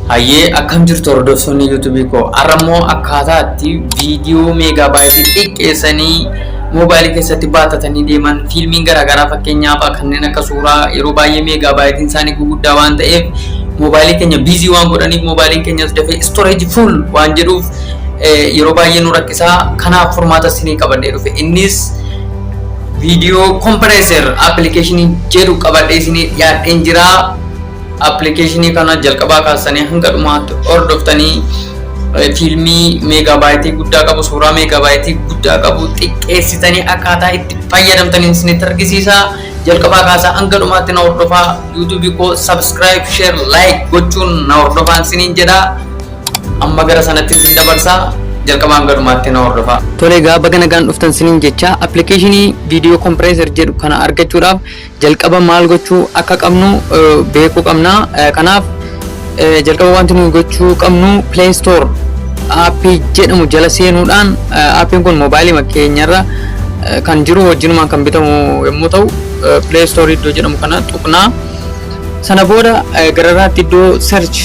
Hayyee, akkam jirtu hordoftoonni YouTubeii koo? Har'a immoo akkaataa itti viidiyoo megabyteii xiqqeessanii moobaayilii keessatti baattatanii deeman, fiilmiin garaagaraa, fakkeenyaaf kanneen akka suuraa, yeroo baay'ee megabyteiin isaanii guguddaa waan ta'eef, moobaayilii keenya busy waan godhaniif, moobaayiliin keenyas dafee storage full waan jedhuuf yeroo baay'ee nu rakkisaa. Kanaaf furmaata isinii qabadhee dhufe. Innis video compressor applicationii jedhu qabadhee isinii dhiyaadheen jira. Applicationii kana jalqabaa kaasanii hanga dhumaatti hordoftanii fiilmii megabyteii guddaa qabu, suuraa megabyteii guddaa qabu xiqqeessitanii akkaataa itti fayyadamtanii isinitti argisiisa. Jalqabaa kaasaa hanga dhumaatti na hordofaa. YouTubeii koo subscribe, share, like gochuun na hordofaan isiniin jedha. Amma gara sanatti isin dabarsaa, jalqabaa hanga dhumaatti na hordofaa. Tole egaa, baga nagaan dhuftan isiniin jecha. Applicationii video compressor jedhu kana argachuudhaaf jalqaba maal gochuu akka qabnu beekuu qabna. Kanaaf jalqaba wanti nuyi gochuu qabnu Play Store appii jedhamu jala seenuudhaan, appiin kun moobaayilii keenyarra kan jiru wajjinumaan kan bitamu yommuu ta'u, Play Store iddoo jedhamu kana tuqnaa. Sana booda gararraatti iddoo search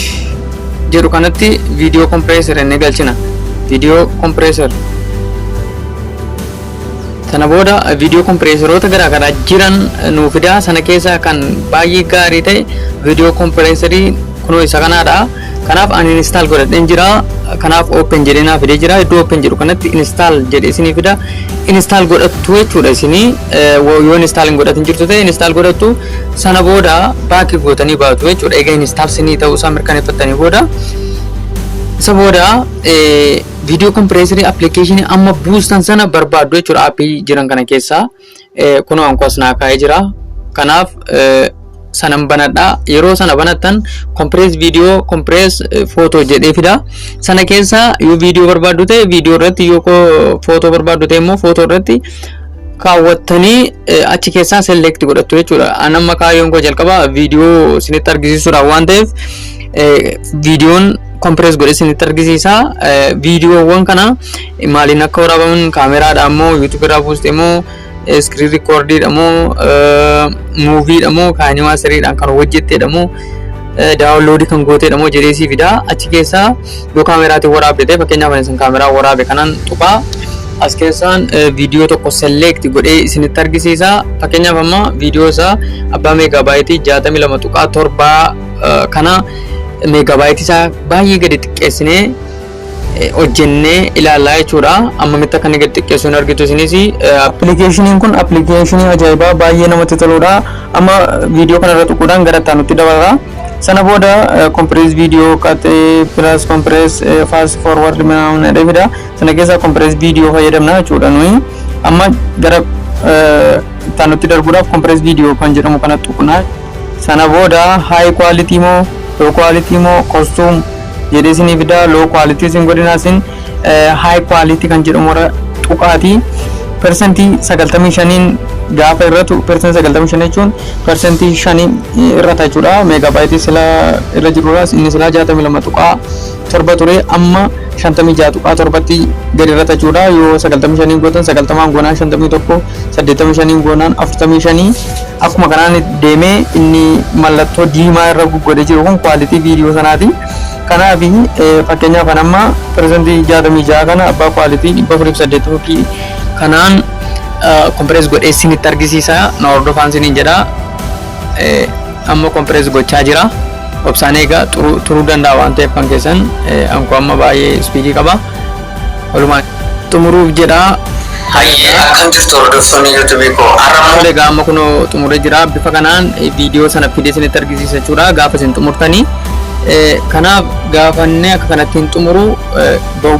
jedhu kanatti video compressor inni galchina. Video compressor. Sana booda video compressoroota garaagaraa jiran nuu fidaa. Sana keessaa kan baay'ee gaarii ta'e video compressorii kunoo isa kanaadha. Kanaaf ani install godhadheen jira. Kanaaf open jedhee naa fidee jira. Iddoo open jedhu kanatti install jedhee isinii fida. Install godhattu jechuudha isinii. Yoo install hin godhatin jirtu ta'e install godhattu. Sana booda back gootanii baatu jechuudha. Egaa install isinii ta'uu isaa mirkaneeffattanii booda, isa booda video compressorii applicationii amma buustan sana barbaaddu jechuudha appii jiran kana keessaa. Kunoo ankoos naa kaa'ee jira. Kanaaf sanan banadha. Yeroo sana banattan compress video, compress photo jedhee fida. Sana keessa yoo viidiyoo barbaaddu ta'e viidiyoo irratti, yoo footoo barbaaddu ta'e immoo footoo irratti kaawwattanii achi keessaa select godhattu jechuudha. An amma kaayyoon koo jalqaba viidiyoo isinitti argisiisuudhaaf waan ta'eef viidiyoon compress godhee isinitti argisiisa. Viidiyoowwan kana maaliin akka waraabaman, kaameraadhaan moo, YouTube irraa buuste moo, screen recordiidha moo, moviidha moo, KineMasteriidhaan kan hojjettedha moo, downloadii kan gooteedha moo jedhee sii fida. Achi keessaa yoo kaameraatiin waraabde ta'e, fakkeenyaaf ani isin kaameraa waraabe kanan tuqaa. As keessaan viidiyoo tokko select godhee isinitti argisiisa. Fakkeenyaaf amma viidiyoo isaa abbaa megabyteii 62.7 kana megabyteii isaa baay'ee gadi xiqqeessinee hojjennee ilaallaa jechuudha. Ammamitti akka inni gadi xiqqeessu hin argitu isinis. Applicationiin kun applicationii ajaa'ibaa baay'ee namatti toludha. Amma viidiyoo kanarra tuquudhaan gara itti aanutti dabala. Sana booda compress video, cut plus compress, fast forward ምናምን jedhee fida. Sana keessaa compress video fayyadamna jechuudha nuyi. Amma gara itti aanutti darbuudhaaf compress video kan jedhamu kana tuqna. Sana booda high quality moo, low quality moo, custom jedhee isinii fida. Low quality isin godhina, isin high quality kan jedhamu irra tuqaati. 95%n gaafa irratu, 95% jechuun 5% irrata jechuudha. Megabyteii silaa irra jirurraa inni silaa 62.7 ture, amma 56.7tti gadi irrata jechuudha. Yoo 95 gootan 90 goonaan 51, 85 goonaan 45, akkuma kanaan deemee inni mallattoo diimaa irra godhee jiru kun quality viidiyoo sanaati. Kanaaf fakkeenyaaf kan amma 66% kana abbaa quality 480 kanaan compress godhee isinitti argisiisa. Na hordofaan isiniin jedha. Amma compress gochaa jira. Obsaan eegaa, turuu danda'a waan ta'eef kan keessan ankoo amma baay'ee speedii qaba. Walumaa xumuruuf jedha. Hayyee, akkam jirtu hordoftoonni YouTubeii koo? Har'a Tole egaa, amma kunoo xumuree jira. Bifa kanaan viidiyoo sana fidee isinitti argisiisa jechuudha gaafa isin xumurtanii. Kanaaf gaafannee akka kanatti hin xumuru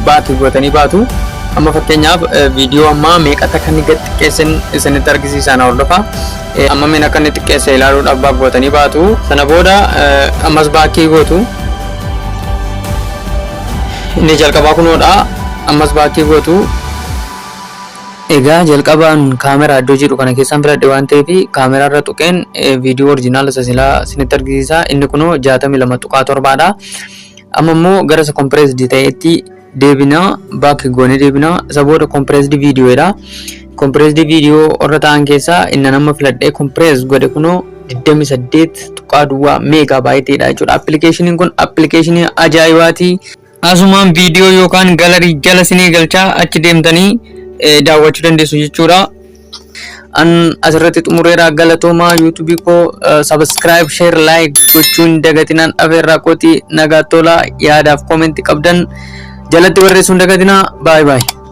baatu gootanii baatu. Amma fakkeenyaaf viidiyoo ammaa meeqatti akka inni gad xiqqeessin isinitti argisiisa, na hordofa. Amma min akka inni xiqqeesse ilaaluudhaaf back gootanii baatu. Sana booda ammas backii gootu. Inni jalqabaa kunoodha. Ammas backii gootu. Egaa jalqabaan kaameraa iddoo jedhu kana keessaan filadhe waan ta'eef kaameraa irra tuqeen viidiyoo original isa silaa isinitti argisiisa. Inni kunoo 62.7dha. Amma immoo gara isa compressed ta'etti deebina, back goonee deebina. Isa booda compressed viidiyoodha. Compressed viidiyoo warra ta'an keessaa inni nama filadhee compress godhe kunoo 28 tuqaa duwwaa meegaa baayitiidha jechuudha. Appilikeeshiniin kun appilikeeshinii ajaa'ibaati. Asumaan viidiyoo yookaan gallery jala sinii galchaa, achi deemtanii daawwachuu dandeessu jechuudha. An asirratti xumureera, galatoomaa. YouTubeii koo subscribe, share, like gochuun dagatinaan afeerraa kooti. Nagaa tolaa. Yaadaaf commentii qabdan jalatti barreessuun dagatinaa. Baay'ee baay'ee.